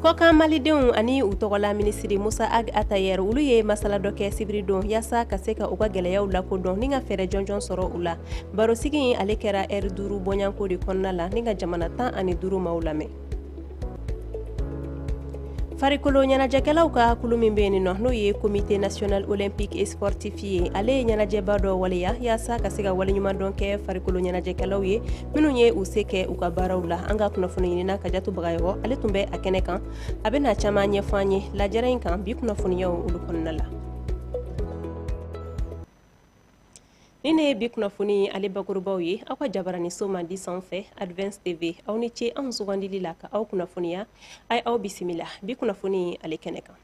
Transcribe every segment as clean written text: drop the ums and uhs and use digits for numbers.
Kɔkan malidenw ani u tɔgɔla minisiri Musa Ag Attaher, olu ye masala dɔ kɛ sibiridon yaasa ka se ka u ka gɛlɛyaw lakodɔn ni ka fɛɛrɛ jɔnjɔn sɔrɔ u la. Barosigi in ale kɛra ɛri 5 bɔɲanko de kɔnɔna la ni ka jamana 15 maaw lamɛn. Farikolo ɲɛnajɛkɛlaw ka kulu min bɛ yen nɔ, n'o ye Comité national olympique et sportif ye, ale ye ɲɛnajɛba dɔ waleya yaasa ka se ka waleɲumandɔn kɛ farikolo ɲɛnajɛkɛlaw ye minnu ye u se kɛ u ka baaraw la. An ka kunnafoni ɲinina Kajatu Bagayɔgɔ, ale tun bɛ a kɛnɛ kan, a bɛna caman ɲɛfɔ an ye lajɛrɛ in kan bi kunnafoniyaw olu kɔnɔna la. Ni ne ye bi kunnafoni ale bakurubaw ye aw ka jabaraniso mandi sanfɛ Advance TV. Aw ni ce anw sugandili la ka aw kunnafoniya. A ye aw bisimila bi kunnafoni ale kɛnɛ kan.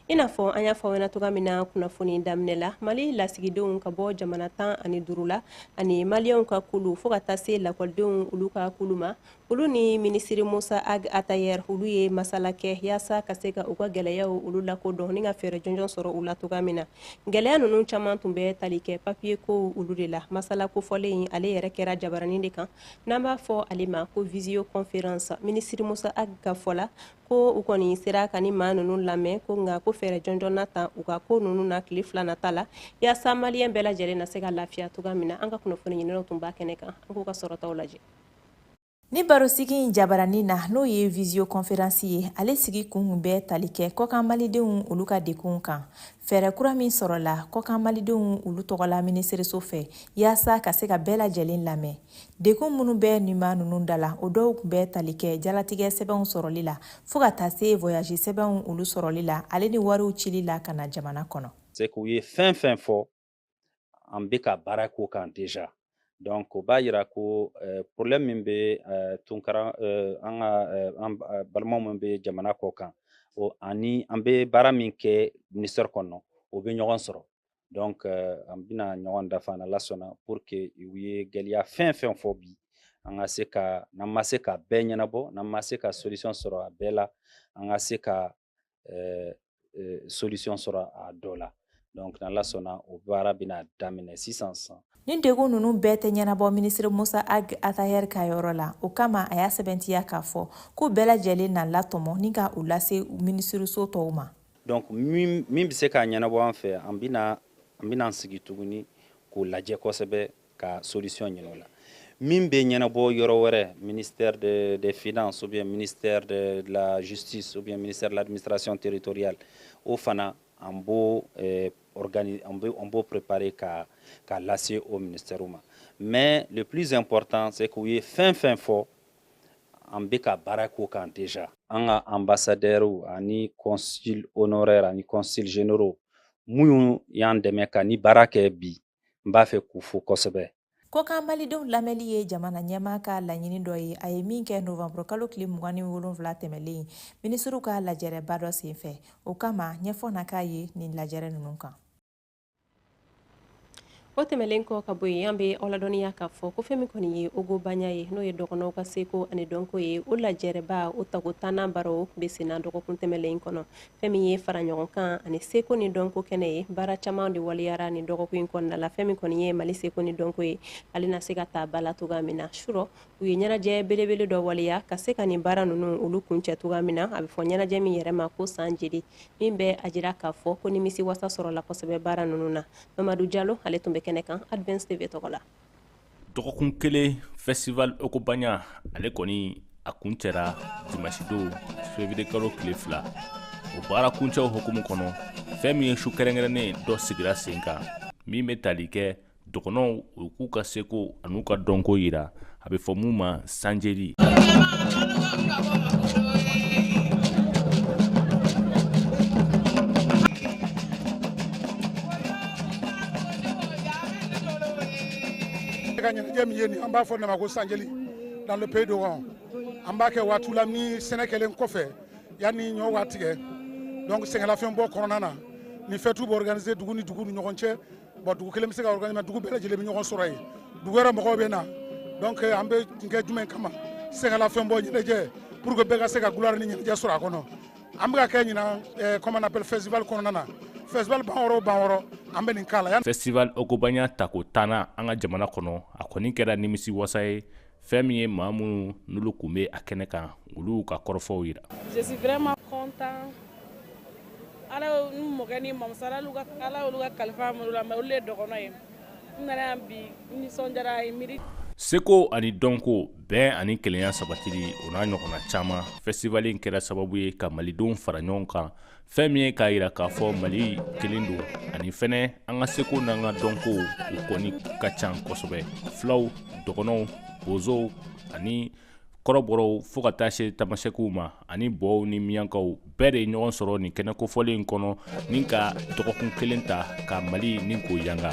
I n'a fɔ an y'a fɔ aw ɲɛna cogoya min na kunnafoni daminɛ la, Mali lasigidenw ka bɔ jamana 15 la ani maliyɛnw ka kulu fo ka taa se lakɔlidenw olu ka kulu ma, olu ni minisiri Musa Ag Attaher olu ye masala kɛ yaasa ka se ka u ka gɛlɛyaw olu lakodɔn ni ka fɛɛrɛ jɔnjɔn sɔrɔ u la cogoya min na. Gɛlɛya ninnu caman tun bɛ tali kɛ papiye kow olu de la. Masala kofɔlen in ale yɛrɛ kɛra jabaranin de kan n'an b'a fɔ ale ma ko visioconférence. Minisiri Musa Ag ka fɔ la ko u kɔni sera ka ni maa ninnu lamɛn, ko nka ko fɛɛrɛ jɔnjɔn na ta u ka ko ninnu na tile 2 nata la yaasa maliyɛn bɛɛ lajɛlen na se ka lafiya cogoya min na. An ka kunnafoni ɲininaw tun b'a kɛnɛ kan, an k'u ka sɔrɔtaw lajɛ. Ni barosigi in jabaranin na, n'o ye visioconférence ye, ale sigi kun bɛ tali kɛ kɔkan malidenw olu ka dekunw kan. Fɛɛrɛ kura min sɔrɔla kɔkan malidenw olu tɔgɔla minisiriso fɛ yaasa ka se ka bɛɛ lajɛlen lamɛn. Dekun minnu bɛ nin maa ninnu da la, o dɔw tun bɛ tali kɛ jalatigɛ sɛbɛnw sɔrɔli la fo ka taa se voyage sɛbɛnw olu sɔrɔli la, ale ni wariw cili la ka na jamana kɔnɔ. C'est k'u ye fɛn fɛn fɔ, an bɛ ka baara k'o kan déjà. Donc o b'a yira ko problème min bɛ tunkara an ka an balimaw min bɛ jamana kɔ kan, o ani an bɛ baara min kɛ ministère kɔnɔ, o bɛ ɲɔgɔn sɔrɔ. Donc an bɛna ɲɔgɔn dafa n'Ala sɔnna pour que u ye gɛlɛya fɛn fɛn fɔ bi, an ka se ka, n'an ma se ka bɛɛ ɲɛnabɔ, n'an ma se ka solution sɔrɔ a bɛɛ la, an ka se ka solution sɔrɔ a dɔ la. Donc n'Ala sɔnna, o baara bɛna daminɛ sisan sisan. Ni degun ninnu bɛɛ tɛ ɲɛnabɔ minisiri Musa Ag Attaher ka yɔrɔ la, o kama a y'a sɛbɛntiya k'a fɔ ko bɛɛ lajɛlen na latɔmɔ ni ka u lase minisiriso tɔw ma. Donc min bɛ se k'a ɲɛnabɔ an fɛ, an bɛna an sigi tuguni k'o lajɛ kosɛbɛ ka solution ɲini o la. Min bɛ ɲɛnabɔ yɔrɔ wɛrɛ, ministère des finances ou bien ministère de la justice ou bien ministère de l'administration territoriale, o fana an b'o an b'o préparer ka lase au ministère ma. Mais le plus important, c'est k'u ye fɛn fɛn fɔ, an bɛ ka baara k'o kan déjà. An ka ambassadeurs ani consul honoraire ani consul généraux minnu y'an dɛmɛ ka ni baara kɛ bi, n b'a fɛ k'u fo kosɛbɛ. Kɔkan malidenw lamɛnli ye jamana ɲɛmaa ka laɲini dɔ ye, a ye min kɛ novembre kalo tile 27 tɛmɛlen minisiriw ka lajɛrɛba dɔ senfɛ. O kama ɲɛfɔ na k'a ye nin lajɛrɛ ninnu kan. O tɛmɛlen kɔ ka bɔ yen, an bɛ aw ladɔnniya k'a fɔ ko fɛn min kɔni ye Ogobanya ye, n'o ye dɔgɔnɔw ka seko ani dɔnko ye, o lajɛrɛba o tako 10nan baaraw tun bɛ senna dɔgɔkun tɛmɛlen kɔnɔ. Fɛn min ye fara ɲɔgɔn kan ani seko ni dɔnko kɛnɛ ye, baara caman de waleyara nin dɔgɔkun in kɔnɔna la. Fɛn min kɔni ye Mali seko ni dɔnko ye, ale na se ka ta ba la cogoya min na. Surɔ u ye ɲɛnajɛ belebele dɔ waleya ka se ka nin baara ninnu olu kuncɛ cogoya min na. A bɛ fɔ ɲɛnajɛ min yɛrɛ ma ko san jeli, min bɛ a jira k'a fɔ ko nimisi wasa sɔrɔla kosɛbɛ baara ninnu na. Mamadu Jalo ale tun bɛ kɛnɛ kan Advance TV tɔgɔ la. Dɔgɔkun kelen festival Ogobanya ale kɔni a kuncɛra dimanche don février kalo tile 2. O baara kuncɛw hukumu kɔnɔ, fɛn min ye su kɛrɛnkɛrɛnnen dɔ sigira sen kan min bɛ tali kɛ dɔgɔnɔw u k'u ka seko an'u ka dɔnko yira, a bɛ fɔ mun ma sanjeli. Ka ɲɛnajɛ min ye nin, an b'a fɔ nin ma ko sanjeli dans le pays dogon. An b'a kɛ waati la ni sɛnɛ kɛlen kɔfɛ, yanni ɲɔ ka tigɛ, donc sɛgɛnlafɛn bɔ kɔnɔna na, ni fête bɛ organiser dugu ni dugu ni ɲɔgɔn cɛ. Bon, dugu kelen bɛ se ka organiser, dugu bɛɛ lajɛlen bɛ ɲɔgɔn sɔrɔ yen, dugu wɛrɛ mɔgɔw bɛ na. Donc an bɛ nin kɛ jumɛn kama? Sɛgɛnlafɛn bɔ ɲɛnajɛ, pour que bɛɛ ka se ka gloire ni ɲɛnajɛ sɔrɔ a kɔnɔ. An bɛ ka kɛ ɲinan, comment on appelle, festival kɔnɔna na. Festival ban yɔrɔ o ban yɔrɔ, an bɛ nin k'a la. Festival Ogobanya tako 10nan an ka jamana kɔnɔ, a kɔni kɛra nimisi wasa ye. Fɛn min ye maa minnu n'olu tun bɛ a kɛnɛ kan, olu ka kɔrɔfɔw yira. Je suis vraiment Content. Ala n mɔkɛ ni mamuso, Ala y'olu ka kalifa minɛ la, mais olu de dɔgɔnɔ ye. N nana yan bi, n nisɔndiyara miiri. Seko ani dɔnko, bɛn ani kelenya sabatili, o n'a ɲɔgɔnna caman, festival in kɛra sababu ye ka malidenw fara ɲɔgɔn kan, fɛn min ye k'a yira k'a fɔ Mali kelen don, ani fɛnɛ an ka seko n'an ka dɔnko u kɔni ka ca kosɛbɛ. Fulaw, dɔgɔnɔw, bozow ani kɔrɔbɔrɔw, fo ka taa se tamasɛkiw ma, ani bɔw ni miyankaw, bɛɛ de ye ɲɔgɔn sɔrɔ nin kɛnɛ kofɔlen in kɔnɔ ni ka dɔgɔkun kelen ta ka Mali ni k'o yanga.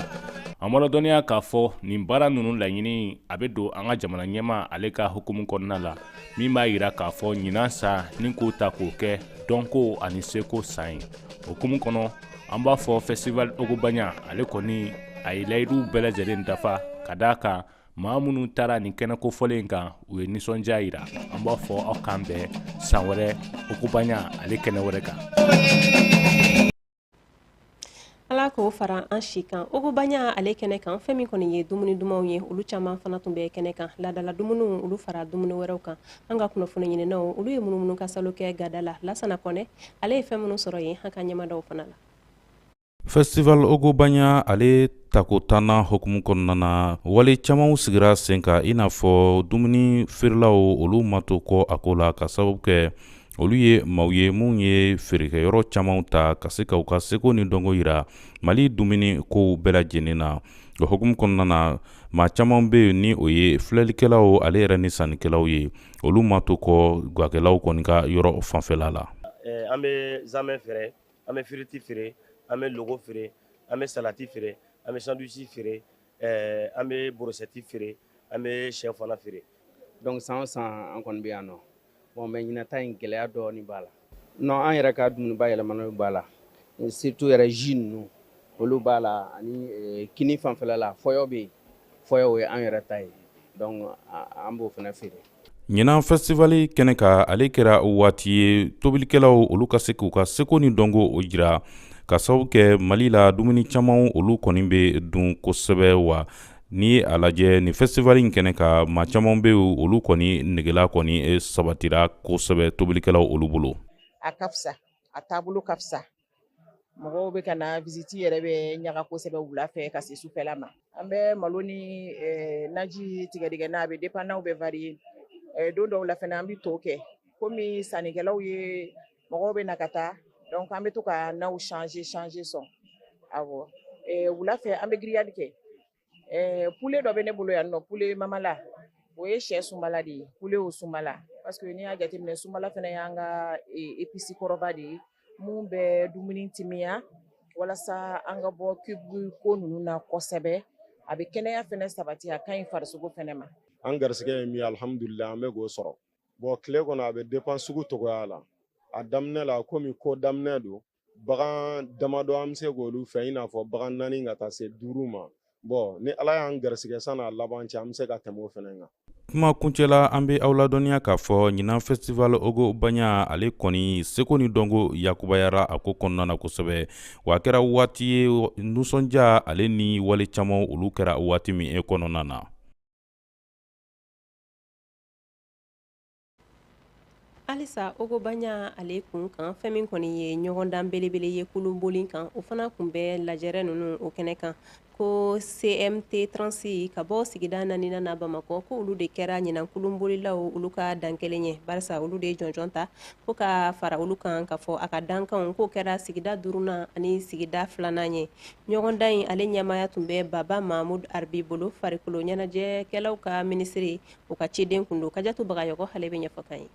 An bɔra dɔnniya k'a fɔ nin baara ninnu laɲini a bɛ don an ka jamana ɲɛmaa ale ka hukumu kɔnɔna la, min b'a yira k'a fɔ ɲinan san ni k'o ta k'o kɛ dɔnko ani seko san ye. O hukumu kɔnɔ, an b'a fɔ festival Ogobagna ale kɔni a ye layiduw bɛɛ lajɛlen dafa, ka d'a kan maa minnu taara nin kɛnɛ kofɔlen kan, u ye nisɔndiya yira. An b'a fɔ aw k'an bɛn san wɛrɛ Ogobagna ale kɛnɛ wɛrɛ kan. Ala k'o fara an si kan. Ogobagna ale kɛnɛ kan, fɛn min kɔni ye dumuni dumanw ye, olu caman fana tun bɛ kɛnɛ kan, laadala dumuniw olu fara dumuni wɛrɛw kan. An ka kunnafoni ɲininaw olu ye munumunu ka salo kɛ gada la. Lasana Kɔnɛ ale ye fɛn minnu sɔrɔ yen, an ka ɲɛmadaw fana la. Festival Ogobagna ale tako 10nan hukumu kɔnɔna na, wale camanw sigira sen kan, i n'a fɔ dumuni feerelaw olu ma to kɔ a ko la, ka sababu kɛ olu ye maaw ye minnu ye feerekɛyɔrɔ camanw ta ka se ka u ka seko ni dɔnko yira Mali dumuni kow bɛɛ lajɛlen na. O hukumu kɔnɔna na, maa caman bɛ yen ni o ye filɛlikɛlaw ale yɛrɛ ni sannikɛlaw ye, olu ma to kɔ gwakɛlaw kɔni ka yɔrɔ fanfɛla la. An bɛ zamɛ feere, an bɛ firiti feere, an bɛ logo feere, an bɛ salati feere, an bɛ sandwich feere, an bɛ brochette feere, an bɛ sɛ fana feere. Donc san o san an kɔni bɛ yan nɔ. Bon, mais ɲinan ta in gɛlɛya dɔɔni b'a la. Non, an yɛrɛ ka dumuniba yɛlɛmanaw b'a la, surtout yɛrɛ jus ninnu olu b'a la, ani kini fanfɛla la fɔyɔ bɛ yen, fɔyɔ o ye an yɛrɛ ta ye, donc an b'o fana feere. Ɲinan festival kɛnɛ kan, ale kɛra waati ye tobilikɛlaw olu ka se k'u ka seko ni dɔnko o jira, ka sababu kɛ Mali la dumuni caman olu kɔni bɛ dun kosɛbɛ. Wa ni a lajɛ nin festival in kɛnɛ kan, maa caman bɛ yen, olu kɔni negela kɔni sabatira kosɛbɛ tobilikɛlaw olu bolo. A ka fisa, a taabolo ka fisa, mɔgɔw bɛ ka na visite yɛrɛ bɛ ɲaga kosɛbɛ wula fɛ ka se sufɛla ma. An bɛ malo ni naji tigɛdigɛ n'a bɛ dépend, n'aw bɛ varier. Don dɔw la fɛnɛ an bɛ to kɛ, komi sannikɛlaw ye mɔgɔw bɛ na ka taa, donc an bɛ to ka naw changer changer sɔn. Awɔ, wula fɛ an bɛ grillade kɛ. Poulet dɔ bɛ ne bolo yan nɔ, poulet mamala, o ye sɛ sunbala de ye, poulet o sunbala, parce que n'i y'a jateminɛ, sunbala fɛnɛ y'an ka épice kɔrɔba de ye mun bɛ dumuni timiya walasa an ka bɔ cube ko ninnu na kosɛbɛ. A bɛ kɛnɛya fɛnɛ sabati, a ka ɲi farisogo fɛnɛ ma. An garisɛgɛ ye min ye, alhamdulillah, an bɛ k'o sɔrɔ. Bon, tile kɔnɔ a bɛ dépend sugu togoya la. A daminɛ la, komi ko daminɛ don, bagan damadɔ an bɛ se k'olu fɛ, i n'a fɔ bagan 4 ka taa se 5 ma. Bon, ni Ala y'an garisɛgɛ san'a laban cɛ, an bɛ se ka tɛmɛ o fɛnɛ kan. Kuma kuncɛla, an bɛ aw ladɔnniya k'a fɔ ɲinan festival Ogobagna ale kɔni seko ni dɔnko yakubayara a ko kɔnɔna na kosɛbɛ. Wa a kɛra waati ye nisɔndiya ale ni wale caman olu kɛra waati min e kɔnɔna na. Halisa Ogobagna ale kun kan, fɛn min kɔni ye ɲɔgɔndan belebele ye kuluboli kan, o fana kun bɛ lajɛrɛ ninnu o kɛnɛ kan, ko CMT Transi ka bɔ sigida naaninan na Bamakɔ, ko olu de kɛra ɲinan kulubolilaw olu ka dan kelen ye, barisa olu de ye jɔnjɔn ta, ko ka fara olu kan ka fɔ a ka dankanw k'o kɛra sigida 5nan ani sigida 2nan ye. Ɲɔgɔndan in ale ɲɛmaaya tun bɛ Baba Mahmud Arbi bolo, farikolo ɲɛnajɛkɛlaw ka minisiri o ka ciden kun don. Kajatu Bagayɔgɔ ale bɛ ɲɛfɔ kan ye.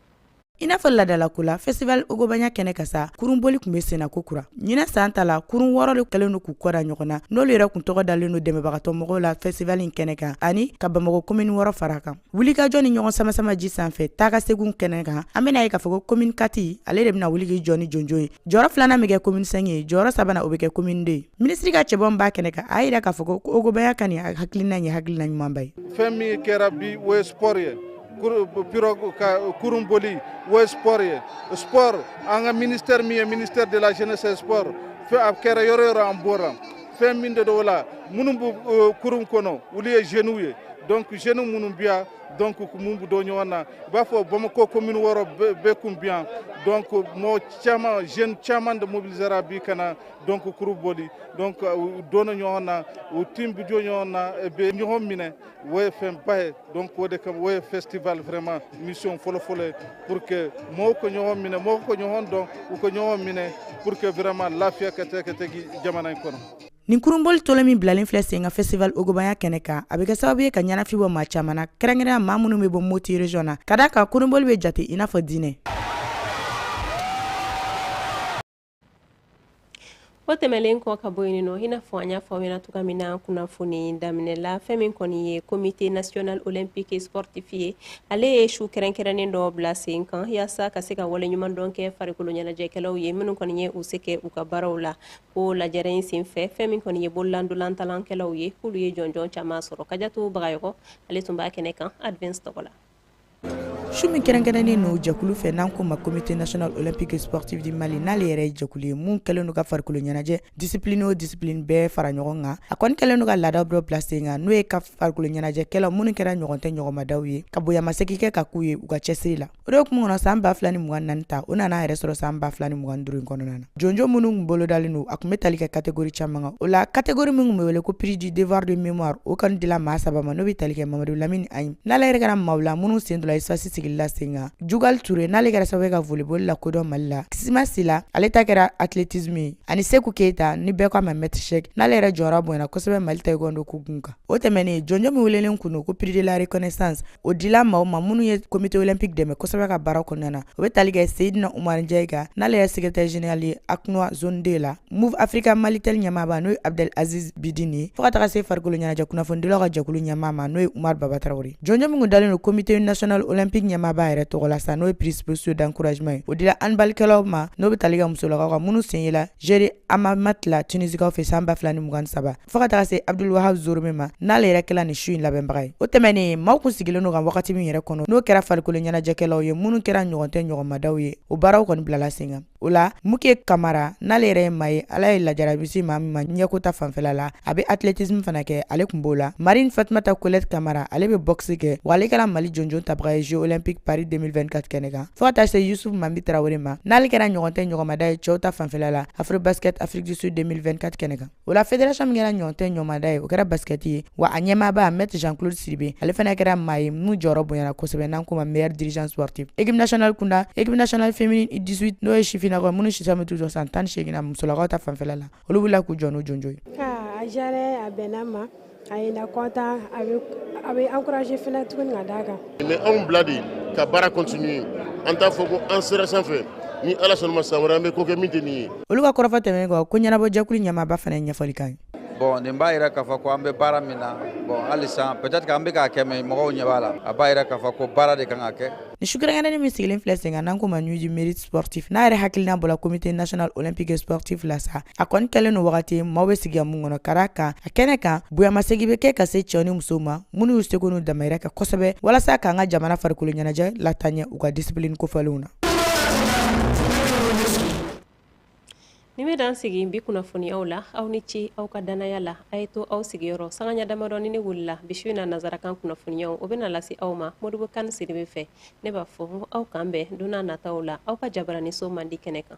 I n'a fɔ ladalako la, festival Ogobagna kɛnɛ kan sa, kurunboli tun bɛ senna ko kura. Ɲinan san ta la, kurun 6 de kɛlen don k'u kɔ da ɲɔgɔn na, n'olu yɛrɛ kun tɔgɔ dalen don dɛmɛbagatɔ mɔgɔw la festival in kɛnɛ kan, ani ka Bamakɔ commune 6 fara kan. Wulikajɔ ni ɲɔgɔn sama-sama ji sanfɛ taa ka segun kɛnɛ kan, an bɛna ye k'a fɔ ko commune 4 ale de bɛna wuli k'i jɔ ni jonjon ye. Jɔyɔrɔ 2nan bɛ kɛ commune 5 ye, jɔyɔrɔ 3nan o bɛ kɛ commune 2 ye. Minisiri ka cɛbɔ min b'a kɛnɛ kan, a y'a jira k'a fɔ ko Ogobagna ka nin hakilina ye hakilina ɲumanba ye. Fɛn min kɛra bi, o ye sport ye. Pirogue ka kurun boli, o ye sport ye. Sport, an ka ministère min ye ministère de la jeunesse et sport, fɛn a kɛra yɔrɔ yɔrɔ an bɔra. Fɛn min de don o la, minnu bɛ kurun kɔnɔ, olu ye jeunes ye. Donc jeunes minnu bi yan, donc mun bɛ don ɲɔgɔn na, i b'a fɔ Bamakɔ commune 6 bɛɛ kun bi yan. Donc mɔgɔ caman, jeune caman de mobilisera bi ka na donc kuru boli. Donc u donna ɲɔgɔn na, u tin bi jɔ ɲɔgɔn na, bɛ ɲɔgɔn minɛ, o ye fɛnba ye. Donc o de kama o ye festival vraiment mission fɔlɔ-fɔlɔ ye, pour que mɔgɔw ka ɲɔgɔn minɛ, mɔgɔw ka ɲɔgɔn dɔn, u ka ɲɔgɔn minɛ, pour que vraiment lafiya ka se ka tegi jamana in kɔnɔ. Nin kurunboli tolo min bilalen filɛ sen ka festival Ogobanya kɛnɛ kan, a bɛ kɛ sababu ye ka ɲɛnafi bɔ maa caman na, kɛrɛnkɛrɛnya maa minnu bɛ bɔ Moti région na, ka d'a kan kurunboli bɛ jate i n'a fɔ diinɛ. O tɛmɛlen kɔ ka bɔ yen nɔ, i n'a fɔ an y'a fɔ aw ɲɛna cogoya min na kunnafoni daminɛ la, fɛn min kɔni ye Comité national olympique et sportif ye, ale ye su kɛrɛnkɛrɛnnen dɔ bila sen kan yaasa ka se ka waleɲumandɔn kɛ farikolo ɲɛnajɛkɛlaw ye minnu kɔni ye u se kɛ u ka baaraw la. Ko lajɛrɛ in senfɛ, fɛn min kɔni ye bololandolantankɛlaw ye, k'olu ye jɔnjɔn caman sɔrɔ. Kajatu Bagayɔgɔ, ale tun b'a kɛnɛ kan Advance tɔgɔ la. Su min kɛrɛnkɛrɛnnen n'o jɛkulu fɛ n'an ko ma Comité national olympique et sportif du Mali, n'ale yɛrɛ ye jɛkulu ye mun kɛlen don ka farikolo ɲɛnajɛ discipline o discipline bɛɛ fara ɲɔgɔn kan, a kɔni kɛlen don ka laada dɔ bila sen kan, n'o ye ka farikolo ɲɛnajɛkɛlaw minnu kɛra ɲɔgɔn tɛ ɲɔgɔnmadaw ye, ka bonyamasegin kɛ ka k'u ye u ka cɛsiri la. O de hukumu kɔnɔ, san 2024 ta, o nana yɛrɛ sɔrɔ san 2025 in kɔnɔna na. Jɔnjɔn minnu kun bolodalen don, a kun bɛ tali kɛ catégorie caman kan. O la, catégorie min kun bɛ wele ko prix du devoir de mémoire, o kɔni dila maa saba ma, n'o bɛ tali kɛ Mamadu Lamini Ayi, n'ale yɛrɛ kɛra maaw la minnu sen donna USFAS sigili la sen kan, Jugal Ture, n'ale kɛra sababu ye ka volleyball lakodɔn Mali la, Sima Sila, ale ta kɛra athlétisme ye, ani Seku Keyita, ni bɛɛ ko a ma Maître Cheick, n'ale yɛrɛ jɔyɔrɔ bonyana kosɛbɛ Mali taekwondo ko kun kan. O tɛmɛnen, jɔnjɔn min welelen kun don ko prix de la reconnaissance, o dila maaw ma minnu ye comité olympique dɛmɛ kosɛbɛ ka baara kɔnɔna na. O bɛ tali kɛ Seydina Umar Ndiaye kan, n'ale yɛrɛ secrétaire général ye ACNOA zone 2 la, Moov Africa Malitel ɲɛmaaba, n'o ye Abdel Aziz Bidini ye, fo ka taga se farikolo ɲɛnajɛ kunnafonidilaw ka jɛkulu ɲɛmaa ma, n'o ye Umar Baba Traoré. Jɔnjɔn min kun dalen don comité national olympique ɲɛmaaba yɛrɛ tɔgɔ la sa, n'o ye prix spéciaux d'encouragement ye, o dila handballikɛlaw ma, n'o bɛ tali kɛ musolakaw kan minnu sen yela Jeux de Hammamet la Tunisikaw fɛ san 2023, fo ka taga se Abdul Wahab Zorome ma, n'ale yɛrɛ kɛla nin su in labɛnbaga ye. O tɛmɛnen, maaw kun sigilen don kan wagati min yɛrɛ kɔnɔ, n'o kɛra farikolo ɲɛnajɛkɛlaw ye minnu kɛra ɲɔgɔn tɛ ɲɔgɔnmadaw ye, o baaraw kɔni bilala sen kan. O la, Muke Kamara, n'ale yɛrɛ ye maa ye Ala ye lajarabi se maa min ma ɲɛko ta fanfɛla la, a bɛ athlétisme fana kɛ, ale kun b'o la. Marine Fatumata Colette Kamara, ale bɛ boxe kɛ, wa ale kɛra Mali jɔnjɔn tabaga ye Jeux olympiques Paris 2024 kɛnɛ kan, fo ka taa se Yusuf Mambi Traoré ma, n'ale kɛra ɲɔgɔn tɛ ɲɔgɔnmada ye cɛw ta fanfɛla la Afro Basket Afrique du Sud 2024 kɛnɛ kan. O la, fédération min kɛra ɲɔgɔn tɛ ɲɔgɔnmada ye, o kɛra basket ye, wa a ɲɛmaaba Maître Jean-Claude Sidibé, ale fana kɛra maa ye mun jɔyɔrɔ bonyana kosɛbɛ, n'an ko ma meilleur dirigeant sportif. Équipe nationale kunda, équipe nationale féminine U18, n'o ye sifinnakaw minnu si bɛ t'u jɔ san 18 na, musolakaw ta fanfɛla la, olu wulila k'u jɔ n'o jɔnjɔn ye. A diyara, a bɛnna ma, a ye na content, a bɛ encourager fana tuguni ka d'a kan. Mais anw bila de ka baara continuer, an t'a fɔ ko an sera sanfɛ, ni Ala sɔnna ma, san wɛrɛ an bɛ ko kɛ min tɛ nin ye. Olu ka kɔrɔfɔ tɛmɛnen kɔ, ko ɲɛnabɔ jɛkulu ɲɛmaaba fana ye ɲɛfɔli k'an ye. Bon, nin b'a yira k'a fɔ ko an bɛ baara min na, bon, hali sisan peut-être que an bɛ k'a kɛ, mais mɔgɔw ɲɛ b'a la, a b'a yira k'a fɔ ko baara de kan ka kɛ. Ni su kɛrɛnkɛrɛnnen min sigilen filɛ sen kan, n'an ko ma Nuit du mérite sportif, n'a yɛrɛ hakilina bɔra Comité national olympique et sportif la sa, a kɔni kɛlen don wagati maaw bɛ sigi mun kɔnɔ, ka d'a kan a kɛnɛ kan bonyamasegin bɛ kɛ ka se cɛw ni musow ma minnu y'u seko n'u damayira kɛ kosɛbɛ walasa k'an ka jamana farikolo ɲɛnajɛ lataaɲɛ u ka discipline kofɔlenw na. Ni bɛ dan sigi bi kunnafoniyaw la. Aw ni ce aw ka dannaya la. A ye to aw sigiyɔrɔ sanga ɲɛ damadɔ ni ne wulila bi su in na, nazarakan kunnafoniyaw, o bɛna lase aw ma Modibo Kane Sidibe fɛ. Ne b'a fɔ aw k'an bɛn don nataw la aw ka jabaraniso mandi kɛnɛ kan.